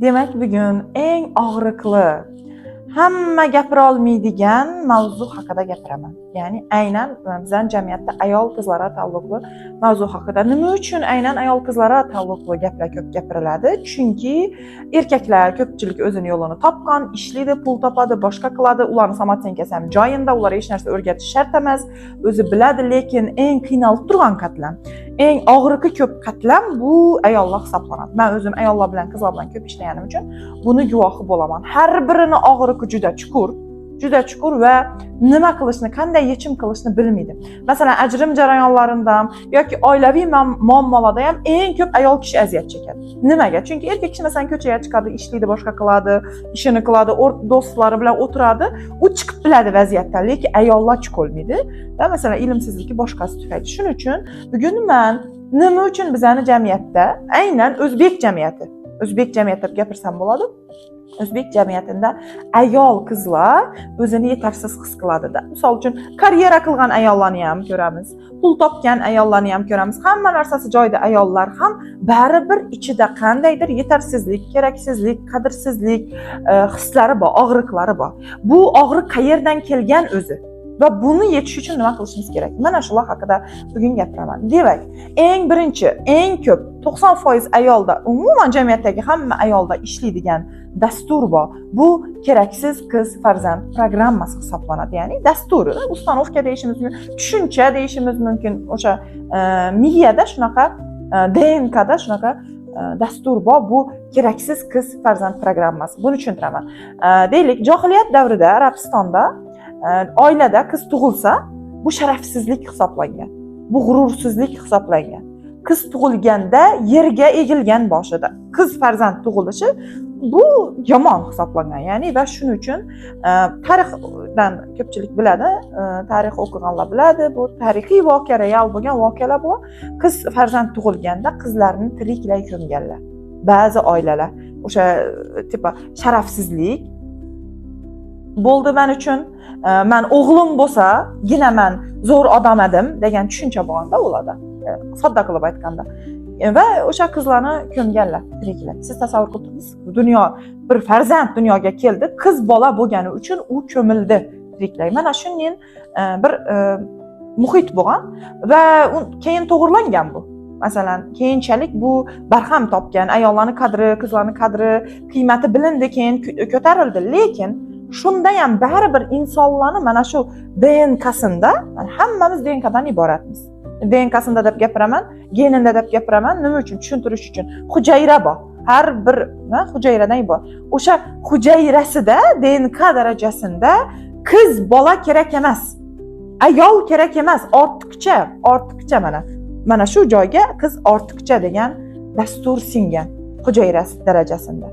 Demak, bugun eng og'riqli, hamma gapira olmaydigan mavzu haqida gapiraman. Ya'ni aynan bizning jamiyatda ayol qizlarga taalluqli mavzu haqida. Nima uchun aynan ayol qizlarga taalluqli gaplar ko'p gapiriladi? Chunki erkaklar ko'pchilik o'zini yo'lini topgan, ishlaydi, pul topadi, boshqa qiladi. Ularni самооценка si ham joyida, ularga hech narsa o'rgatish shart emas, o'zi biladi, lekin eng qiynalib turgan qatlam, eng og'riqi ko'p qatlam bu ayollar hisoblanadi. Man o'zim ayollar bilan, qizlar bilan ko'p ishlaganim uchun buni guvohi bo'laman. Har birini og'riqi juda chuqur, juda chuqur va nima qilishni, qanday yechim qilishni bilmaydi. Masalan, ajrim jarayonlarida ham yoki oilaviy muammolarda ham eng ko'p ayol kishi aziyat chekadi. Nimaga? Chunki erkak kishi, masalan, ko'chaga chiqadi, ishlaydi, boshqa qiladi, ishini qiladi, do'stlari bilan o'tiradi, u chiqib biladi vaziyatdan, lekin ayollar chiqolmaydi va, masalan, ilmsizligi, boshqasi tufayli. Shuning uchun bugun man nima uchun bizani jamiyatda, aynan o'zbek jamiyati, o'zbek jamiyati deb gapirsam bo'ladi, o'zbek jamiyatida ayol qizlar o'zini yetarsiz his qiladida. Misol uchun, karyera qilgan ayollarni ham ko'ramiz, pul topgan ayollarni ham ko'ramiz, hamma narsasi joyida ayollar ham baribir ichida qandaydir yetarsizlik, keraksizlik, qadrsizlik hislari bor, og'riqlari bor. Bu og'riq qayerdan kelgan o'zi va buni yechish uchun nima qilishimiz kerak? Mana shular haqida bugun gapiraman. Demak, eng birinchi, eng ko'p, 90% ayolda, umuman jamiyatdagi hamma ayolda ishlaydigan dastur bor. Bu keraksiz qiz farzand programmasi hisoblanadi. Ya'ni dasturi, установка deyishimiz mumkin, tushuncha deyishimiz mumkin. O'sha miyada shunaqa, DNKda shunaqa dastur bor. Bu keraksiz qiz farzand programmasi. Buni tushuntiraman. Deylik, johiliyat davrida Arabistonda oilada qiz tug'ilsa, bu sharafsizlik hisoblangan. Bu g'urursizlik hisoblangan. Qiz tug'ilganda yerga egilgan boshida. Qiz farzand tug'ilishi bu yomon hisoblangan. Ya'ni va shuning uchun tarixdan ko'pchilik biladi, tarix o'qiganlar biladi, bu tarixiy voqea, real bo'lgan voqealar bu. Qiz farzand tug'ilganda qizlarni tiriklay ko'mganlar. Ba'zi oilalar o'sha типа sharafsizlik bo'ldi man uchun, man o'g'lim bo'lsa-gina man zo'r odam edim degan tushuncha bo'lganda ularda. Sodda qilib aytganda. Va o'sha qizlarni ko'mganlar tiriklay. Siz tasavvur qilib turibsiz, dunyo bir farzand dunyoga keldi, qiz bola bo'lgani uchun u ko'mildi tiriklay. Mana shunday bir muhit bo'lgan va keyin to'g'irlangan bu. Masalan, keyinchalik bu barham topgan, ayollarni qadri, qizlarni qadri, qiymati bilindi, keyin ko'tarildi. Lekin shunda ham baribir insonlarni mana shu DNKsinda, hammamiz DNKdan iboratmiz. DNKsinda deb gapiraman, genida deb gapiraman. Nima uchun? Tushuntirish uchun. Hujayra bor. Har bir hujayradan iborat. O'sha hujayrasida, DNK darajasida qiz bola kerak emas. Ayol kerak emas, ortiqcha, ortiqcha mana. Mana shu joyga qiz ortiqcha degan dastur singan hujayrasi darajasida.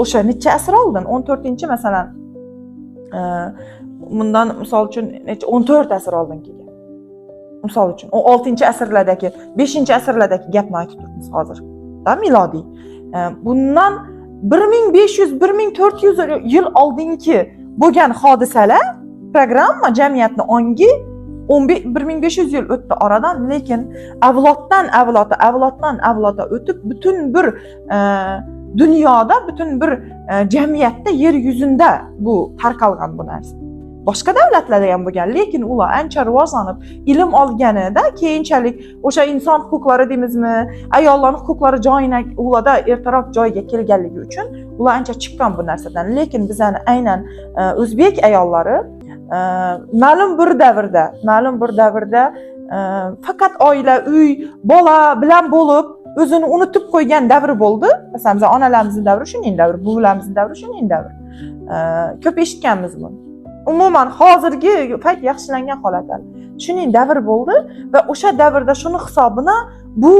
O'sha necha asr oldin, 14, masalan, bundan misol uchun necha 14 asr oldin kelgan. Misol uchun, 16 asrlardagi, 5 asrlardagi gapni aytib turibmiz hozir. Da milodiy. Bundan 1500, 1400 yil oldingi bo'lgan hodisalar, programma, jamiyatni ongi 1500 yil o'tdi oradan, lekin avloddan avlodga, avloddan avlodga o'tib, butun bir dunyoda, butun bir jamiyatda, yer yuzida bu tarqalgan bu narsa. Boshqa davlatlarda ham bo'lgan, lekin ular ancha rivojlanib, ilm olganida keyinchalik o'sha inson huquqlari deymizmi, ayollarning huquqlari joyina ularda ertaroq joyiga kelganligi uchun ular ancha chiqqan bu narsadan. Lekin bizani aynan o'zbek ayollari ma'lum bir davrda faqat oila, uy, bola bilan bo'lib, o'zini unutib qo'ygan davri bo'ldi. Masalan, biz onalarimizni davri shunday davr, buvilarimizni davri shunday davr. Ko'p eshitganmiz buni. Umuman hozirgi payt yaxshilangan holat hali. Shuning davr bo'ldi va o'sha davrda shuni hisobina bu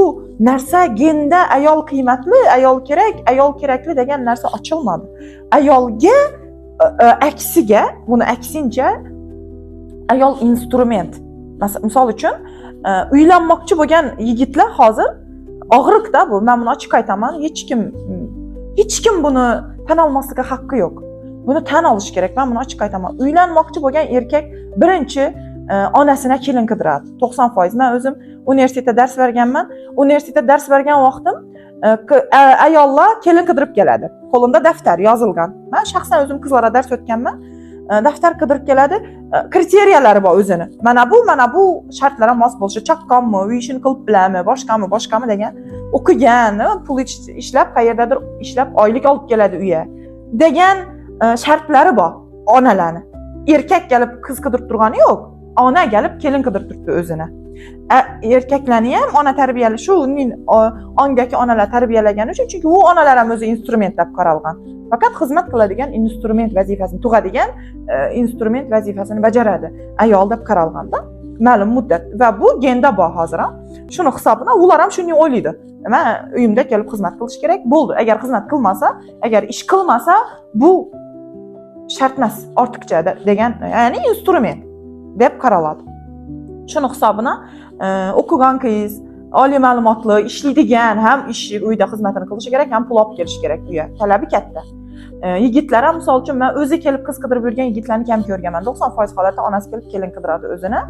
narsa genda ayol qiymatli, ayol kerak, ayol kerakli degan narsa ochilmadi. Ayolga aksiga, buni aksincha ayol instrument. Misol uchun, uylanmoqchi bo'lgan yigitlar hozir og'riqda bu. Men buni ochiq aytaman, hech kim buni tan olmaslikka haqqi yo'q. Buni tan olish kerak. Men buni ochiq aytaman. Uylanmoqchi bo'lgan erkak birinchi onasina kelin qidiradi. 90%. Men o'zim universitetda dars berganman. Universitetda dars bergan vaqtim Ayollar kelin qidirib keladi, qo'lida daftar yozilgan. Man shaxsan o'zim qizlarga dars o'tganman. Daftar qidirib keladi, kriteriyalari bor o'zini, mana bu, mana bu shartlarga mos bo'lishi, chaqqonmi, uy ishini qilib biladimi, boshqami, boshqami degan, o'qigan, pul ishlab, qayerdadir ishlab oylik olib keladi uyga degan shartlari bor onalarni. Erkak kelib qiz qidirib turgani yo'q, ona kelib kelin qidirib turibdi o'zini. Erkaklarni ham ona tarbiyalashi shu ongdagi onalar tarbiyalagani uchun, chunki u onalar ham o'zi instrument deb qaralgan, faqat xizmat qiladigan instrument vazifasini, tug'adigan instrument vazifasini bajaradi ayol deb qaralganda ma'lum muddat. Va bu genda bor hozir ham. Shuni hisobini ular ham shuni o'ylaydi: man uyimda kelib xizmat qilish kerak bo'ldi, agar xizmat qilmasa, agar ish qilmasa, bu shart emas, ortiqcha degan, ya'ni instrument deb qaraladi. Shuni hisobina o'qigan qiz, oliy ma'lumotli, ishlaydigan, ham ish, uyda xizmatini qilishi kerak, ham pul olib kelishi kerak uyga, talabi katta. Yigitlar ham, misol uchun, man o'zi kelib qiz qidirib yurgan yigitlarni kam ko'rganman. 90% holatda onasi kelib kelin qidiradi o'zini,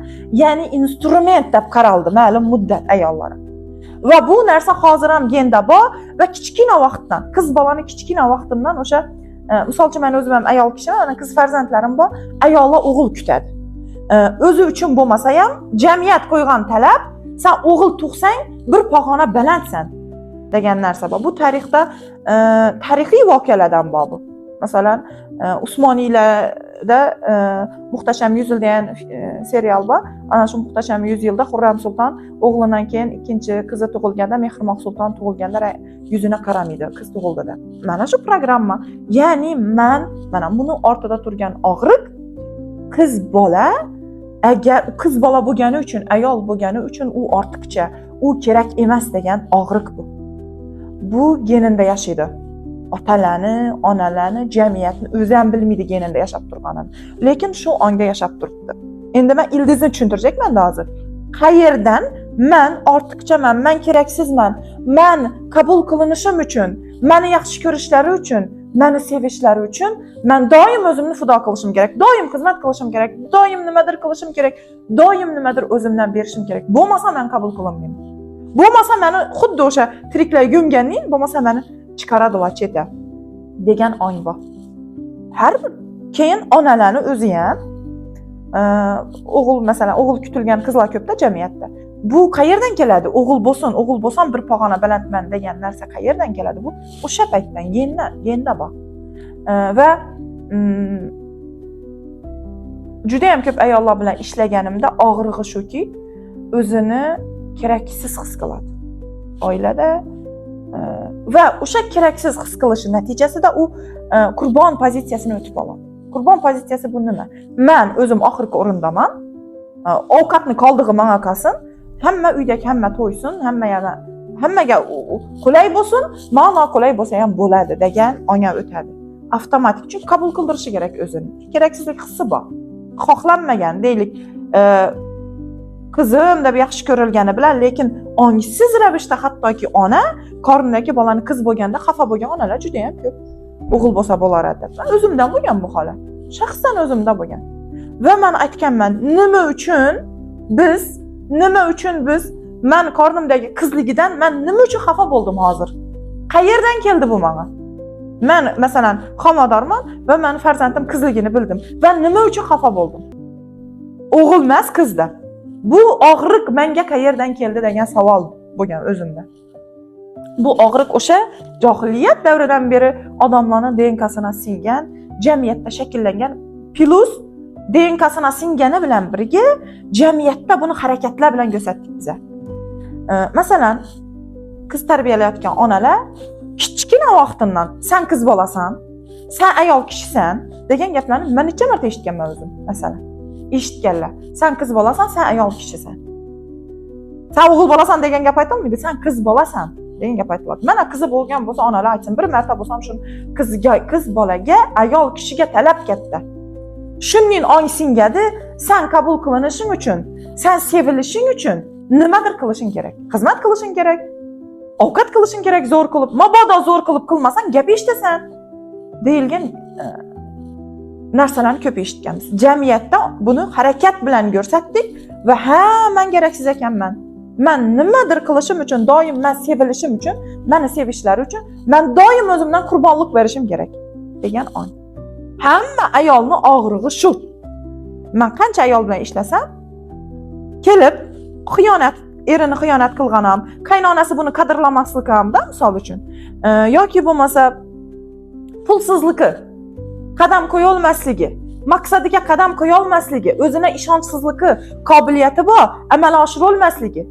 ya'ni instrument deb qaraldi ma'lum muddat ayollar. Va bu narsa hozir ham genda bor va kichkina vaqtdan, qiz bolani kichkina vaqtimdan o'sha misol uchun, man o'zim ham ayol kishiman, mana qiz farzandlarim bor. Ayollar o'g'il kutadi. O'zi uchun bo'lmasa ham, jamiyat qo'ygan talab: san o'g'il tug'sang, bir pog'ona balandsan degan narsa bor. Bu tarixda tarixiy voqealardan bor bu. Masalan, Usmoniylarda Muhtasham yuz yil degan serial bor. Ana shu Muhtasham yuz yilda Xurram sulton o'g'lidan keyin ikkinchi qizi tug'ilganda, Mehrimoh sulton tug'ilganda yuzini qaramaydi, qiz tug'ildi deb. Mana shu programma, ya'ni man mana buni ortida turgan og'riq: qiz bola, agar qiz bola bo'lgani uchun, ayol bo'lgani uchun u ortiqcha, u kerak emas degan og'riq. Bu geninda yashaydi otalarni, onalarni, jamiyatni. O'zi ham bilmaydi genida yashab turganini, lekin shu ongda yashab turibdi. Endi man ildizni tushuntirjakmanda hozir, qayerdan man ortiqchaman, man keraksizman, man qabul qilinishim uchun, mani yaxshi ko'rishlari uchun, mani sevishlari uchun man doim o'zimni fido qilishim kerak, doim xizmat qilishim kerak, doim nimadir qilishim kerak, doim nimadir o'zimdan berishim kerak, bo'lmasa man qabul qilinmayman, bo'lmasa mani xuddi o'sha tiriklay gömganning, bo'lmasa mani chiqaradilar chetga degan ong bor har bir. Keyin onalarni o'zi ham o'g'il, masalan, o'g'il kutilgan qizlar ko'pda jamiyatda. Bu qayerdan keladi? O'g'il bo'lsin, o'g'il bo'lsam, bir pog'ona balandman degan narsa qayerdan keladi? Bu o'sha paytdan genda bor. Va judayam ko'p ayollar bilan ishlaganimda og'rig'i shuki, o'zini keraksiz his qiladi oilada va o'sha keraksiz his qilishi natijasida u qurbon pozitsiyasini o'tib oladi. Qurbon pozitsiyasi bu nima? Man o'zim oxirgi o'rindaman, ovqatni qoldig'i manga qolsin, hamma uydagi hamma to'ysin, hamma yana hammaga qulay bo'lsin, man noqulay bo'lsa ham bo'ladi degan ongga o'tadi avtomatik, chunki qabul qildirishi kerak o'zini. Keraksizlik hissi bor, xohlanmagan deylik, qizim deb yaxshi ko'rilgani bilan, lekin ongsiz ravishda hattoki ona qornidagi bolani qiz bo'lganda xafa bo'lgan onalar juda yam ko'p, o'g'il bo'lsa bo'lar edi deb. Man o'zimdan bo'lgan bu holat, shaxsan o'zimda bo'lgan va man aytganman: nima uchun biz, nima uchun biz, man qornimdagi qizligidan man nima uchun xafa bo'ldim hozir, qayerdan keldi bu manga? Man, masalan, homiladorman va mani farzandim qizligini bildim va nima uchun xafa bo'ldim, o'g'il emas qizda? Bu og'riq manga qayerdan keldi degan savol bo'lgan o'zimda. Bu og'riq o'sha johiliyat davridan beri odamlarni DNKsina singgan, jamiyatda shakllangan, plyus DNKsina singani bilan birga jamiyatda buni harakatlar bilan ko'rsatdik biza. Masalan, qiz tarbiyalayotgan onalar kichkina vaqtimdan "san qiz bolasan, san ayol kishisan" degan gaplarni man necha marta eshitganman o'zim. Masalan, eshitganlar: "San qiz bolasan, san ayol kishisan, san o'g'il bolasan" degan gap aytolmaydi, "san qiz bolasan" degan gap aytiladi. Mana qizi bo'lgan bo'lsa onalar aytsin, bir marta bo'lsam shuni qizga, qiz bolaga, ayol kishiga talab katta. Shunning ong singadi: san qabul qilinishing uchun, san sevilishing uchun nimadir qilishing kerak, xizmat qilishing kerak, ovqat qilishing kerak zo'r qilib, mabodo zo'r qilib qilmasang, gap eshitasan deyilgan narsalarni ko'p eshitganmiz. Jamiyatda buni harakat bilan ko'rsatdik va "ha, man keraksiz ekanman" Man nimadir qilishim uchun, doim man sevilishim uchun, mani sevishlari uchun man doim o'zimdan qurbonlik berishim kerak degan ong. Hamma ayolni og'rig'i shu. Man qancha ayol bilan ishlasam, kelib xiyonat, erini xiyonat qilgan ham, qaynonasi buni qadrlamaslik hamda, misol uchun, yoki bo'lmasa pulsizligi, qadam qo'yolmasligi, maqsadiga qadam qo'yolmasligi, o'zine ishonchsizligi, qobiliyati bor, amal oshirolmasligi,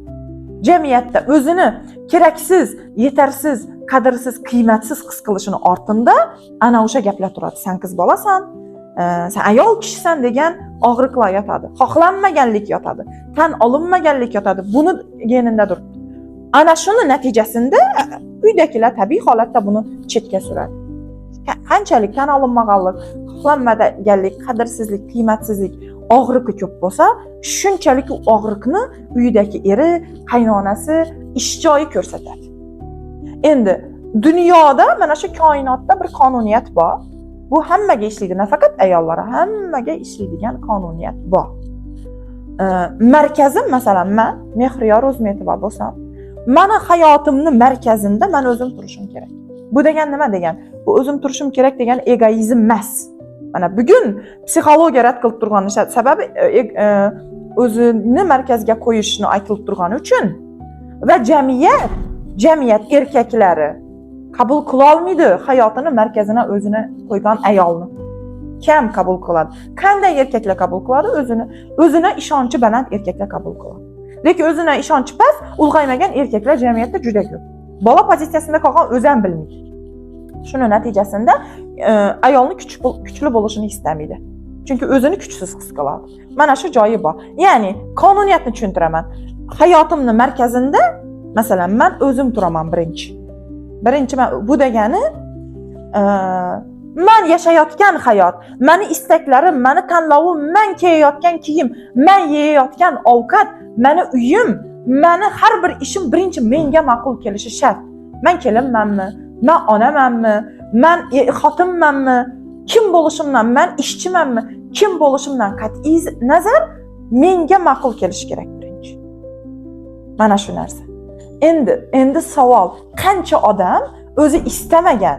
jamiyatda o'zini keraksiz, yetarsiz, qadrsiz, qiymatsiz his qilishini ortida ana o'sha gaplar turadi. San qiz bolasan, sen ayol kishisan degan og'riqlar yotadi, xohlanmaganlik yotadi, tan olinmaganlik yotadi, buni genida turibdi. Ana shuni natijasida uydagilar tabiiy holatda buni chetga suradi. Qanchalik tan olinmaganlik, xohlanmaganlik, qadrsizlik, qiymatsizlik og'riqi ko'p bo'lsa, shunchalik u og'riqni uyidagi eri, qaynonasi, ish joyi ko'rsatadi. Endi dunyoda, mana shu koinotda bir qonuniyat bor. Bu hammaga ishlaydi, nafaqat ayollarga, hammaga ishlaydigan qonuniyat bor. Markazim, masalan, man Mehriyor O'zmetova bo'lsam, mani hayotimni markazimda man o'zim turishim kerak. Bu degan nima degan? Bu o'zim turishim kerak degan egoizm emas. Mana bugun psixologiya rad qilib turgani sababi o'zini markazga qo'yishni aytilib turgani uchun va jamiyat erkaklari qabul qilolmaydi hayotini markazini o'zini qo'ygan ayolni. Kam qabul qiladi. Qanday erkaklar qabul qiladi? O'zini o'zine ishonchi baland erkaklar qabul qiladi. Lekin o'zine ishonchi past, ulg'aymagan erkaklar jamiyatda juda ko'p. Bola pozitsiyasida qolgan, o'zi ham bilmaydi. Shuni natijasida ayolni kuchli bo'lishini istamaydi. Chunki o'zini kuchsiz his qiladi. Mana shu joyi bor. Ya'ni qonuniyatni tushuntiraman. Hayotimni markazida, masalan, man o'zim turaman birinchi. Birinchi man, bu degani man yashayotgan hayot, mani istaklarim, mani tanlovim, man kiyayotgan kiyim, man yeyayotgan ovqat, mani uyim, mani har bir ishim birinchi menga ma'qul kelishi shart. Man kelinmanmi, man onamanmi, man xotinmanmi, kim bo'lishimdan, man ishchimanmi, kim bo'lishimdan qat'iy nazar menga ma'qul kelishi kerak birinchi. Mana shu narsa. Endi savol, qancha odam o'zi istamagan,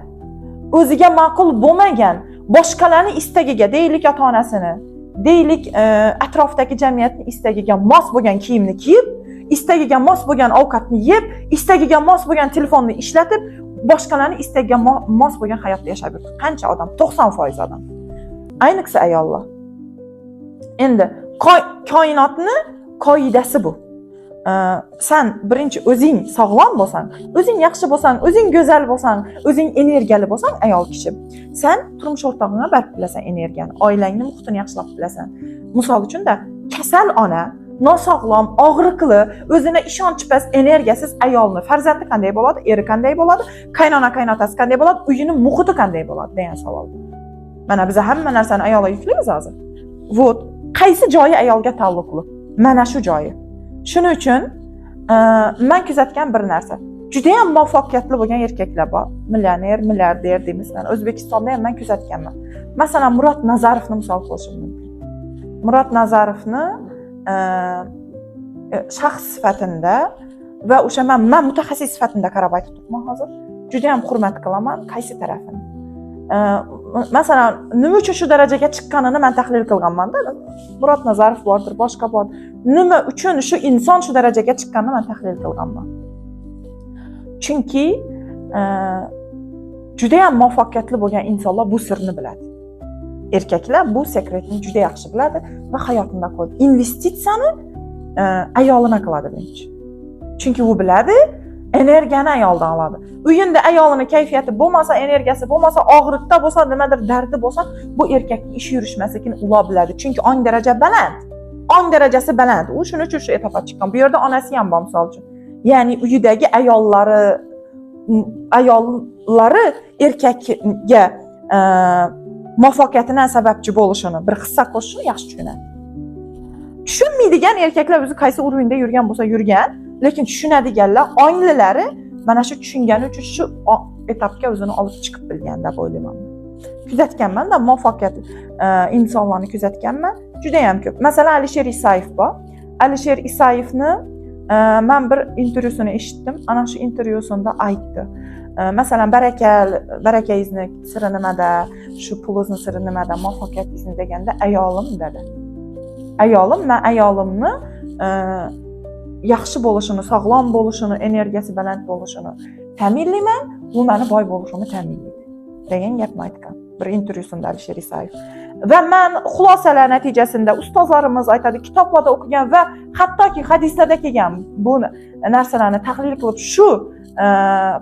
o'ziga ma'qul bo'lmagan, boshqalarni istagiga, deylik, ota-onasini, deylik, atrofdagi jamiyatni istagiga mos bo'lgan kiyimni kiyib, istagiga mos bo'lgan ovqatni yeb, istagiga mos bo'lgan telefonni ishlatib, boshqalarni istagiga mos bo'lgan hayotda yashab yuribdi. Qancha odam? 90% odam. Ayniqsa ayollar. Endi koinotni qoidasi bu. San birinchi o'zing sog'lom bo'lsang, o'zing yaxshi bo'lsang, o'zing go'zal bo'lsang, o'zing energiyali bo'lsang, ayol kishi, san turmush o'rtog'ingga berib bilasan energiyani, oilangni muhitini yaxshilab bilasan. Misol uchun-da, kasal ona, nosog'lom, og'riqli, o'zini ishonchi past, energiyasiz ayolni farzandi qanday bo'ladi, eri qanday bo'ladi, qaynona qaynotasi qanday bo'ladi, uyini muhiti qanday bo'ladi degan savol. Mana biz hamma narsani ayolga yuklaymiz hozir. Вот, qaysi joyi ayolga taalluqli? Mana shu joyi. Shuning uchun man kuzatgan bir narsa. Juda ham muvaffaqiyatli bo'lgan erkaklar bor. Millioner, milliarder deymiz. Mana O'zbekistonda ham man kuzatganman. Masalan, Murod Nazarovni misol qilishim mumkin. Murod Nazarovni shaxs sifatida va o'sha man mutaxassis sifatida qarab aytib turibman hozir. Juda ham hurmat qilaman qaysi tarafini. Masalan, nima uchun shu darajaga chiqqanini man tahlil qilganman-da. Murod Nazarov bordir, boshqa bor. Nima uchun shu inson shu darajaga chiqqanini man tahlil qilganman. Chunki juda ham muvaffaqiyatli bo'lgan insonlar bu sirni biladi. Erkaklar bu sekretni juda yaxshi biladi va hayotida qo'yadi. Investitsiyani ayolina qiladi birinchi. Chunki u biladi, energiyani ayoldan oladi. Uyinda ayolini kayfiyati bo'lmasa, energiyasi bo'lmasa, og'riqda bo'lsa, nimadir dardi bo'lsa, bu erkakning ishi yurishmasligini ular biladi. Chunki ong daraja baland. Ong darajasi baland. U shuning uchun shu etapga chiqqan. Bu yerda onasi ham bor, misol uchun. Ya'ni uyidagi ayollari erkakka muvaffaqiyatidan sababchi bo'lishini, bir hissa qo'shishini yaxshi tushunadi. Tushunmaydigan erkaklar o'zi qaysi уровень da yurgan bo'lsa yurgan, lekin tushunadiganlar, onglilari mana shu tushungani uchun shu etapga o'zini olib chiqib bilgan deb o'ylayman. Kuzatganman-da, muvaffaqiyatli insonlarni kuzatganman, juda ham ko'p. Masalan, Alisher Isayev bor. Alisher Isayevni Man bir intervyusini eshitdim. Ana shu intervyusida aytdi. Masalan, barakangizni siri nimada, shu pulingizni siri nimada, muvaffaqiyatingizni deganda, "Ayolim", dedi. Ayolim, man ayolimni yaxshi bo'lishini, sog'lom bo'lishini, energiyasi baland bo'lishini ta'minlayman, u mani boy bo'lishimni ta'minlaydi, degan gapni aytgan bir intervyusida Alisher Isayev. Va man xulosalar natijasida, ustozlarimiz aytadi, kitoblarda o'qigan va hattoki hadislarda kelgan bu narsalarni tahlil qilib, shu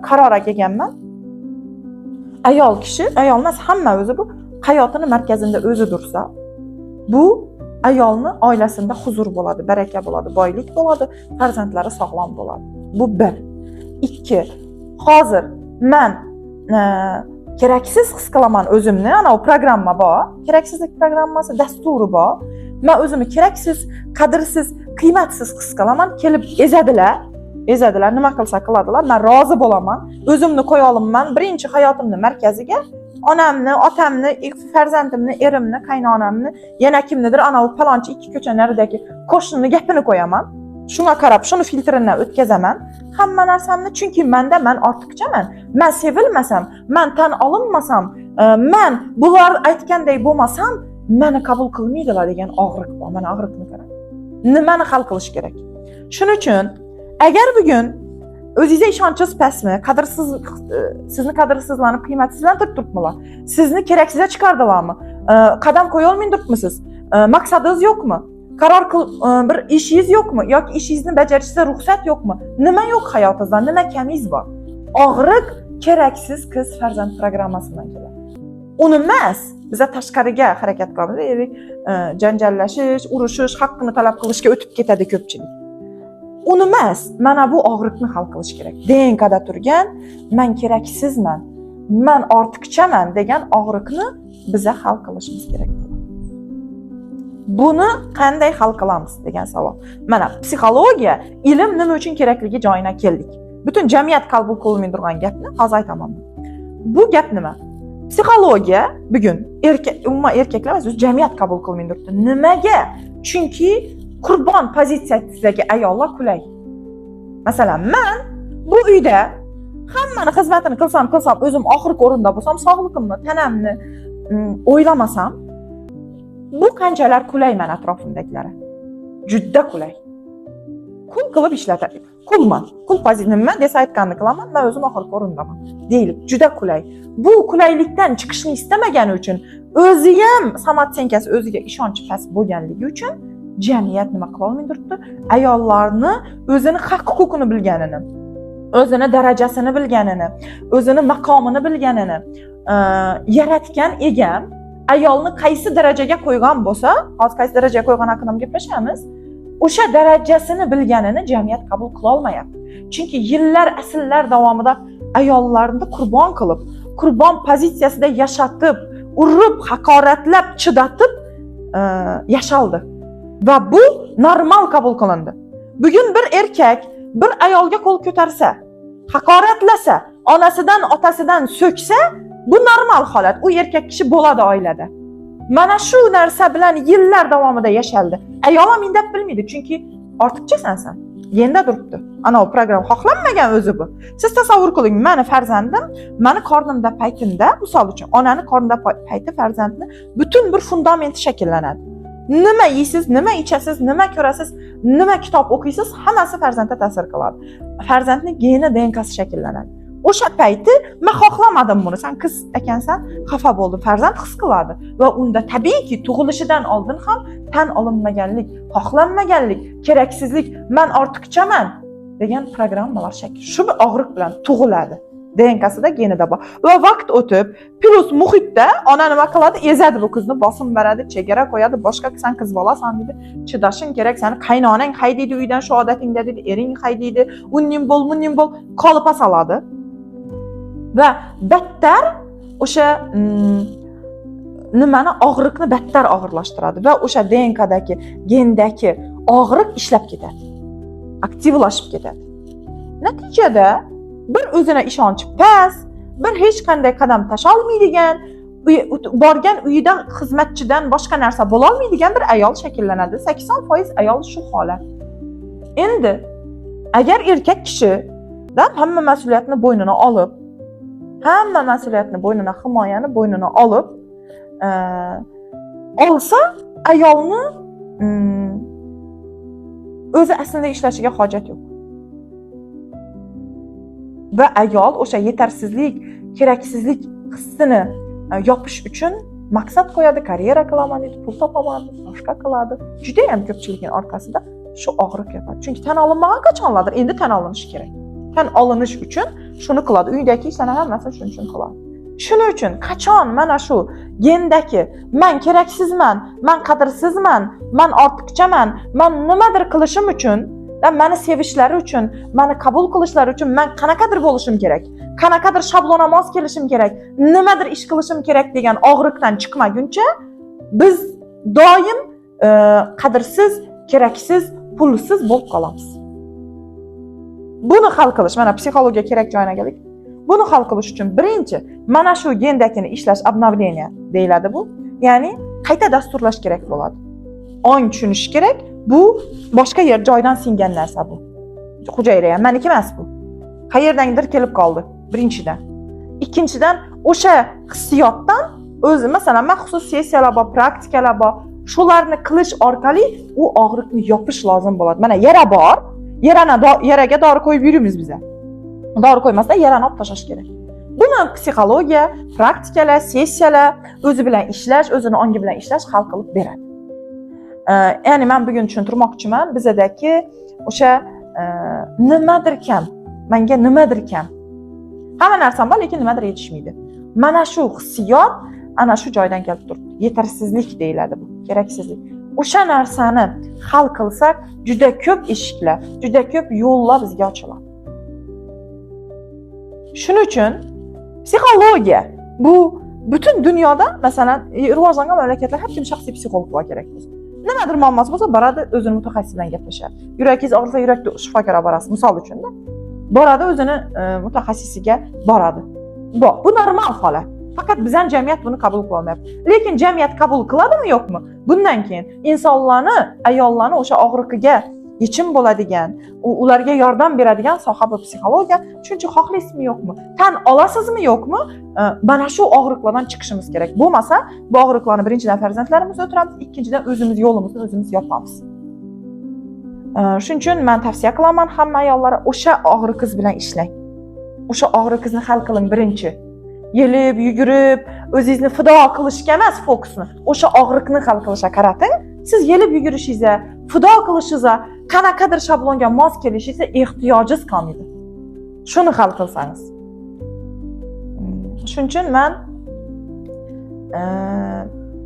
qarorga kelganman: ayol kishi, ayol emas, hamma o'zi, bu hayotini markazida o'zi tursa, bu ayolni oilasida huzur bo'ladi, baraka bo'ladi, boylik bo'ladi, farzandlari sog'lom bo'ladi. Bu bir. Ikki, hozir man keraksiz his qilaman o'zimni. Anavi programma bor, keraksizlik programmasi, dasturi bor. Man o'zimni keraksiz, qadrsiz, qiymatsiz his qilaman. Kelib ezadilar, ezadilar, nima qilsa qiladilar, man rozi bo'laman. O'zimni qo'ya olmayman birinchi hayotimni markaziga. Onamni, otamni, farzandimni, erimni, qaynonamni, yana kimnidir, anavi palonchi, ikki ko'cha naridagi qo'shnini gapini qo'yaman. Shunga qarab, shuni filtridan o'tkazaman hamma narsamni, chunki manda man ortiqchaman. Man sevilmasam, man tan olinmasam, man bular aytganday bo'lmasam, mani qabul qilmaydilar degan og'riq bor. Mana og'riqni qarang, nimani hal qilish kerak. Shuning uchun agar bugun o'zingizga ishonchingiz pastmi, qadrsiz, sizni qadrsizlanib, qiymatsizlantirib turibmilar, sizni keraksizga chiqardilarmi, qadam qo'yolmay turibmisiz, maqsadingiz yo'qmi, qaror qil, bir ishingiz yo'qmi yoki ishingizni bajarishga ruxsat yo'qmi, nima yo'q hayotingizda, nima kamingiz bor? Og'riq keraksiz qiz farzand programmasidan keladi. Uni emas, biza tashqariga harakat qilamiz, deylik, janjallashish, urushish, haqqini talab qilishga o'tib ketadi ko'pchilik. Uni emas, mana bu og'riqni hal qilish kerak. ДНК da turgan "man keraksizman, man ortiqchaman" degan og'riqni biza hal qilishimiz kerak bo'ladi. Buni qanday hal qilamiz degan savol. Mana psixologiya, ilm nima uchun kerakligi joyina keldik. Butun jamiyat qabul qilmay turgan gapni hozir aytaman. Bu gap nima? Psixologiya bugun erkak, umuman erkaklar emas, o'zi jamiyat qabul qilmay turibdi. Nimaga? Chunki qurbon pozitsiyasidagi ayollar qulay. Masalan, man bu uyda hammani xizmatini qilsam, o'zim oxirgi o'rinda bo'lsam, sog'lig'imni, tanamni o'ylamasam, bu qanchalar qulayman atrofimdagilarga. Juda qulay. Qul qilib ishlatadi. Qulman. Qul pozitsiya, nima desa aytganini qilaman, man o'zim oxirgi o'rindaman. Deylik, juda qulay. Bu qulaylikdan chiqishni istamagani uchun, o'zi ham самооценка si, o'ziga ishonchi past bo'lganligi uchun jamiyat nima qila olmay turibdi? Ayollarni o'zini haq huquqini bilganini, o'zini darajasini bilganini, o'zini maqomini bilganini, yaratgan egam ayolni qaysi darajaga qo'ygan bo'lsa, hozir qaysi darajaga qo'ygan haqida ham gaplashamiz, o'sha darajasini bilganini jamiyat qabul qilolmayapti. Chunki yillar, asrlar davomida ayollarni qurbon qilib, qurbon pozitsiyasida yashatib, urib, haqoratlab, chidatib yashaldi va bu normal qabul qilindi. Bugun bir erkak bir ayolga qo'l ko'tarsa, haqoratlasa, onasidan, otasidan so'ksa, bu normal holat. U erkak kishi bo'ladi oilada. Mana shu narsa bilan yillar davomida yashaldi. Ayol ham indab bilmaydi, chunki ortiqchasan san. Genda turibdi. Ana u programma xohlanmagan o'zi bu. Siz tasavvur qiling, mani farzandim mani qornimda paytimda, misol uchun, onani qornida payti farzandni butun bir fundamenti shakllanadi. Nima yeysiz, nima ichasiz, nima ko'rasiz, nima kitob o'qiysiz, hammasi farzandga ta'sir qiladi. Farzandni geni, ДНК si shakllanadi. O'sha payti man xohlamadim buni, san qiz ekansan, xafa bo'ldim. Farzand his qiladi va unda tabiiyki tug'ilishidan oldin ham tan olinmaganlik, xohlanmaganlik, keraksizlik, man ortiqchaman degan programmalar shakl shu bir og'riq bilan tug'iladi. ДНК sida, genida bor. Va vaqt o'tib, plyus muhitda ona nima qiladi? Ezadi bu qizni, bosim beradi, chegara qo'yadi, boshqa, san qiz bolasan deydi, chidashing kerak, sani qaynonang haydaydi uydan shu odatingda deydi, ering haydaydi, unning bo'l, buning bo'l, qolipa soladi. Va battar o'sha nimani, og'riqni battar og'irlashtiradi va o'sha ДНК dagi, gendagi og'riq ishlab ketadi, aktivlashib ketadi. Natijada bir o'zini ishonchi past, bir hech qanday qadam tasholmaydigan, borgan uyida xizmatchidan boshqa narsa bo'lolmaydigan bir ayol shakllanadi. 80% ayol shu holat. Endi Agar erkak kishi da hamma mas'uliyatni bo'ynina olib, hamma mas'uliyatni bo'ynina, himoyani bo'ynina olib olsa, ayolni o'zi aslida ishlashiga hojat yo'q. Va ayol o'sha yetarsizlik, keraksizlik hissini yopish uchun maqsad qo'yadi, karyera qilaman deydi, pul topaman, boshqa qiladi. Judayam ko'pchilikning orqasida shu og'riq yotadi. Chunki tan olinmagan qachonlardir, endi tan olinishi kerak. Tan olinish uchun shuni qiladi. Uydagi ishlarni hammasini shuning uchun qiladi. Shuning uchun qachon mana shu gendaki man keraksizman, man qadrsizman, man ortiqchaman, man nimadir qilishim uchun, mani sevishlari uchun, mani qabul qilishlari uchun man qanaqadir bo'lishim kerak, qanaqadir shablonga mos kelishim kerak, nimadir ish qilishim kerak degan og'riqdan chiqmaguncha biz doim qadrsiz, keraksiz, pulsiz bo'lib qolamiz. Buni hal qilish, mana psixologiya kerak joyina keldik. Buni hal qilish uchun birinchi mana shu gendakini ishlash, обновление deyiladi bu. Ya'ni qayta dasturlash kerak bo'ladi. Ong tushunishi kerak, bu boshqa yer joydan singan narsa bu. Hujayra ham maniki emas bu. Qayerdandir kelib qoldi birinchidan. Ikkinchidan, o'sha hissiyotdan o'zi, masalan, maxsus sessiyalar bor, praktikalar bor. Shularni qilish orqali u og'riqni yopish lozim bo'ladi. Mana yara bor, yarani yaraga dori qo'yib yuribmiz biza. Dori qo'ymasdan yarani olib tashlash kerak. Buni psixologiya, praktikalar, sessiyalar, o'zi bilan ishlash, o'zini ongi bilan ishlash hal qilib beradi. Ya'ni men bugun tushuntirmoqchiman, bizadagi o'sha nimadir kam, menga nimadir kam. Hamma narsam bor, lekin nimadir yetishmaydi. Mana shu hissiyot ana shu joydan kelib turibdi. Yetarsizlik deyiladi bu, keraksizlik. O'sha narsani hal qilsak, juda ko'p eshiklar, juda ko'p yo'llar bizga ochiladi. Shuning uchun psixologiya bu butun dunyoda, masalan, rivojlangan mamlakatlar har kim shaxsiy psixolog bor kerak bo'lsa. Nimadir muammosi bo'lsa, boradi, o'zini mutaxassis bilan gaplashadi. Yuragingiz og'risa, yurakda shifokorga borasiz, misol uchun-da. Boradi, o'zini mutaxassisiga boradi. Bu normal holat. Faqat bizning jamiyat buni qabul qila olmayapti. Lekin jamiyat qabul qiladimi, yo'qmi? Bundan keyin insonlarni, ayollarni o'sha og'riqiga yechim bo'ladigan, ularga yordam beradigan soha bu psixologiya. Shuning uchun xohlaysizmi, yo'qmi? Tan olasizmi, yo'qmi? Mana shu og'riqlardan chiqishimiz kerak. Bo'lmasa, bu og'riqlarni birinchidan farzandlarimiz o'tiramiz, ikkinchidan o'zimiz yo'limizni o'zimiz yopamiz. Shuning uchun men tavsiya qilaman hamma ayollarga, o'sha og'riqingiz bilan ishlang. O'sha og'riqingizni hal qiling birinchi. Yelib, yugurib, o'zingizni fido qilishga emas fokusni, o'sha og'riqni hal qilishga qarating. Siz yelib yugurishingizga, fido qilishingizga, qanaqadir shablonga mos kelishingizga ehtiyojingiz qolmaydi. Shuni hal qilsangiz. Shuning uchun men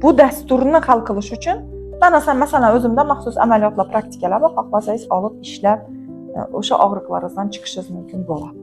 bu dasturni hal qilish uchun man masalan o'zimda maxsus amaliyotlar, praktikalar bor, xohlasangiz olib ishlab, o'sha og'riqlaringizdan chiqishingiz mumkin bo'ladi.